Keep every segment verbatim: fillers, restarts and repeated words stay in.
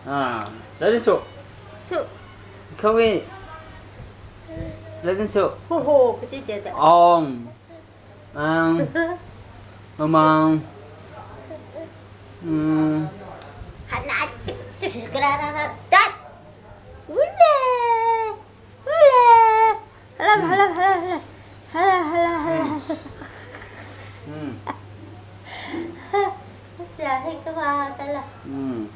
Ah, ladin su. Su. Khawi. Ladin su. Ho ho, kati de de. Ong. Ang. Mamang. Hmm. Hana, tu su kra ra ra. Dat. Wule. Wule. Hala, hala, hala, hala. Hala, hala, hala, hala. Hmm. Sia, hei, tu ba, ta la. Hmm.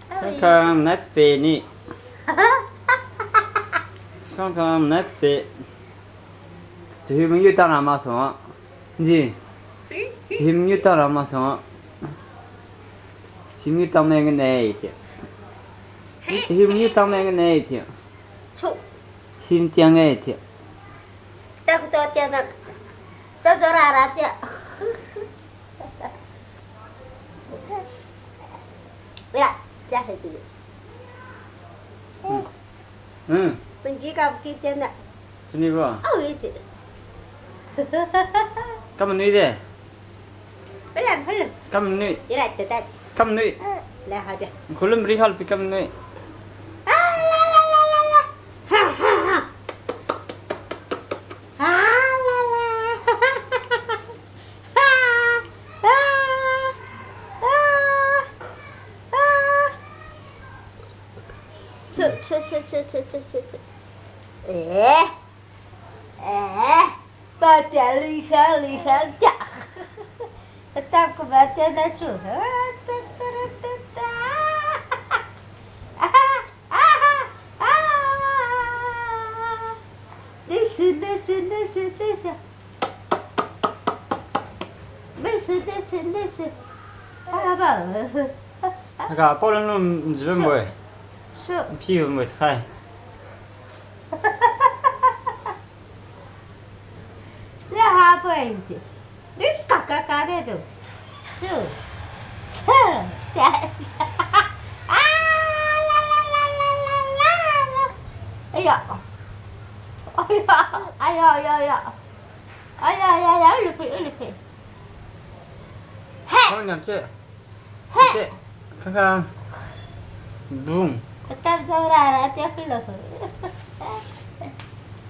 Khang khang nai pe ni. Khang khang nai pe. Chihi mung yu tang ra ma so. Ji. Chihi mung yu tang ra ma so. Chihi mung yu tang meng ne ti. Chihi mung yu tang meng ne ti. Sim tiang e ti. Tak to tiang na. Tak to ra ra ti. Wira, tia hai ti. Hmm. Hmm. Pengki ka ki tiang na. Sini ba. Au, iti. Kam nui de. Pelan, pelan. Kam nui. Ira, tetat. Kam nui. La, ha, dia. Khulum ri hal pi kam nui. Ah, la, la, la, la, la. Ha, ha, ha. Ah, la, la. Ha, ha, ha. Su, su, su. Eh. Eh, pa tia lui kha, lui kha, tia. Tap ko ba tia na su. Ah, ta, ta, ra, ta, ta. Ah, ah, ah, ah. Nisu, nisu, nisu, nisu. Nisu, nisu, nisu. Ah, ba. Aga, pau lan lum jiben boi. Su. Phi boi khai. Sia ha boi ti. Di ka ka ka de tu. Su. Su. Sia. Ah, la, la, la. Aya. Aya. Aya, aya, aya, aya. Aya, aya, aya. Ulupi, ulupi. He. Kau nak ke? He. Ke. Kaka. Bung. Tetap jauh rara tiap kilo.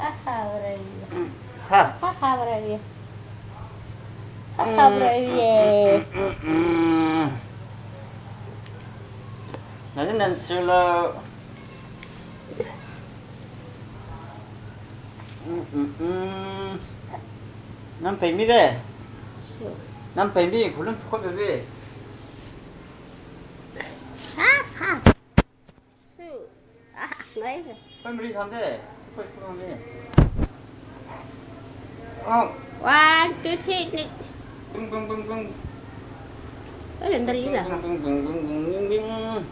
Haha, berawi. Ha. Haha, berawi. Haha, berawi. Nanti dan silo. Mm, mm, mm. Nam pemi de. Su. Nam pemi, khulun pukot bebe. Ha, ha. Su. Ah, ngai. Pemri kham de. Pukot kham de. Oh. One, two, three, ni. Bung, bung, bung, bung. Oi, lembar ina. Bung, bung, bung, bung.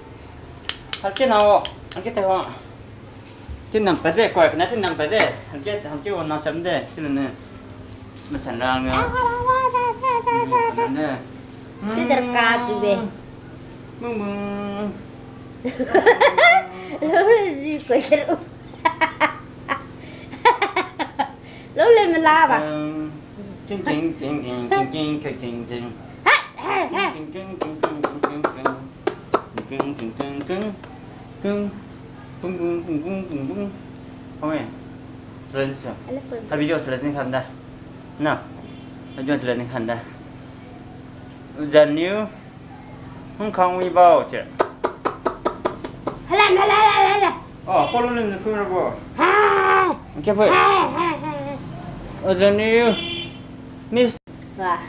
Hal ke nao, hal ke tao. Tin nam pade, koi, kena tin nam pade. Hal ke, hal ke wan na cham de, tin ne. Masan rang ya. Tin der ka tu be. Bung, bung. Lo le ji koi teru. Lo le mala ba. Ting, ting, ting. Ha, ha, ha. Ting, ting, ting. Ting, ting, ting, ting. Ting, ting, ting, ting. Ting. Bung, bung, bung, bung, bung, bung. Hoi. Select sa. Hello, friend. Ha video select ni khanda. Na. Ha video select ni khanda. Ujaniu. Hong khang wi bao che. Hala, hala, hala, hala. Oh, polo lim ni fu rabo. Ha. Okay, pui. Ha, ha, ha, ha. Ujaniu. Miss. Wah.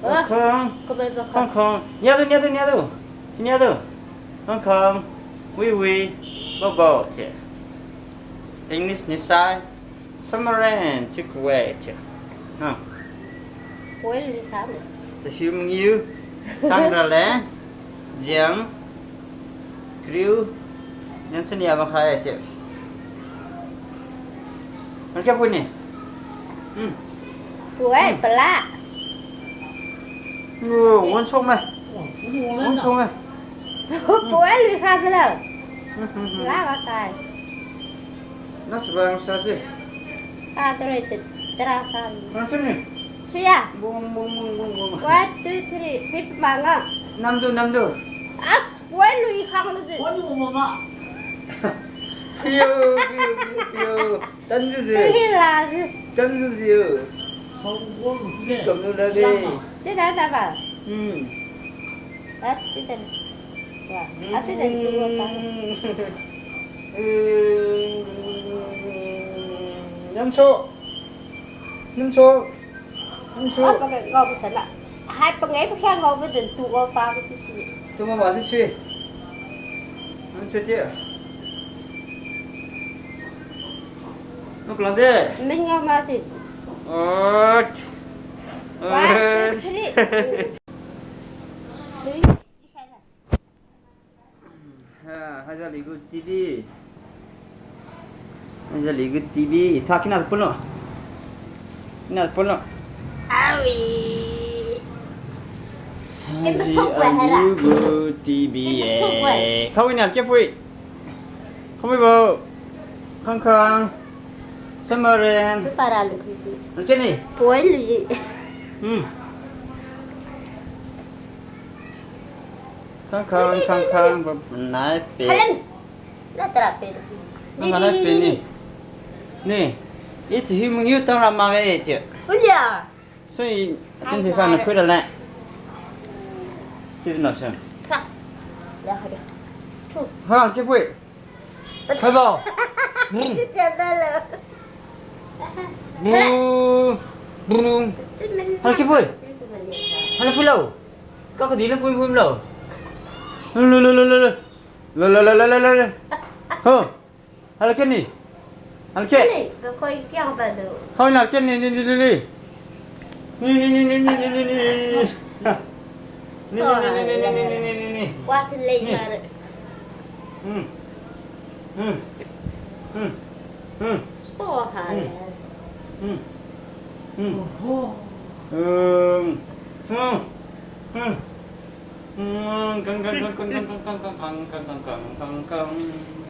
Hong khang. Ko bai ba khang. Hong khang. Nia du, nia du, nia du. Si nia du. Hong khang. Wi wi. Bao bao che. English ni sai. Samaran chiu kuwe chiu. Ha. Kuwe li sa mo. Chahiu mangiu. Chang ra le. Jiang. Kriu. Yan sania ba khai chiu. Nang chia pui ni. Hmm. Kuwe pala. Oh, wan song me. Wan song me. Kuwe li kha de lo. Hmm, hmm, hmm. La ba khai. Nasi bang sa si. Ah, three, three, three, three. Nang tu ni. Suya. Bung, bung, bung, bung, bung. One, two, three. Fifth bang ah. Nam du, nam du. Ah, Wai lui khang lu ji. Wai lu mama. Piu, piu, piu, piu. Tan ju ji. Piu la ji. Tan ju ji. Kam lu la de. Ti da da ba. Hmm. Ah, ti da. Wa, ah, ti da tu wa ta. Hmm. Nam cho. Nam cho. Nam cho. Ah, pakai ngau bu sana. Hai pakai pakai ngau bu den tu ngau pa bu ti si. Tu ngau ba ti si. Nam cho ti. Nam plan de. Min ngau ma si. Ot. One, two, three. Three. Ha, haja ligu T V. Haja ligu T V. Tha kina pun lo. Kina pun lo. Awi. Haji aliu gu T V e. Khawina kepui. Khawai bo. Khang khang. Samaren. Para lu. Keni. Poi lu. Hmm. Khang khang, khang khang, ba nai pe. Helen. Na tara pe. Nang nai pe ni. Ni. Iti hi mung yu tang ra ma ge ti. Ulia. So i, atin ti kha na phui ra le. Ti na sa. Sa. Ya ha. Chu. Ha, ke phui. Hai bo. Ni. Chu cha da lo. Bu. Bu. Hala ke phui. Hala phui lo. Ka ka di lo phui phui lo. Lo lo lo lo lo. Lo lo lo lo lo lo. Ho. Hala ke ni. Hala ke. Ni, ka khoi kiang ba do. Khoi na ke ni ni ni ni ni. Ni ni ni ni ni ni ni ni. Ni ni ni ni ni ni ni ni ni. Wa le ma re. Hmm. Hmm. Hmm. Hmm. So ha. Hmm. Hmm. Hmm. Oho. Hmm. Hmm. Hmm. Hmm. Kang, kang, kang.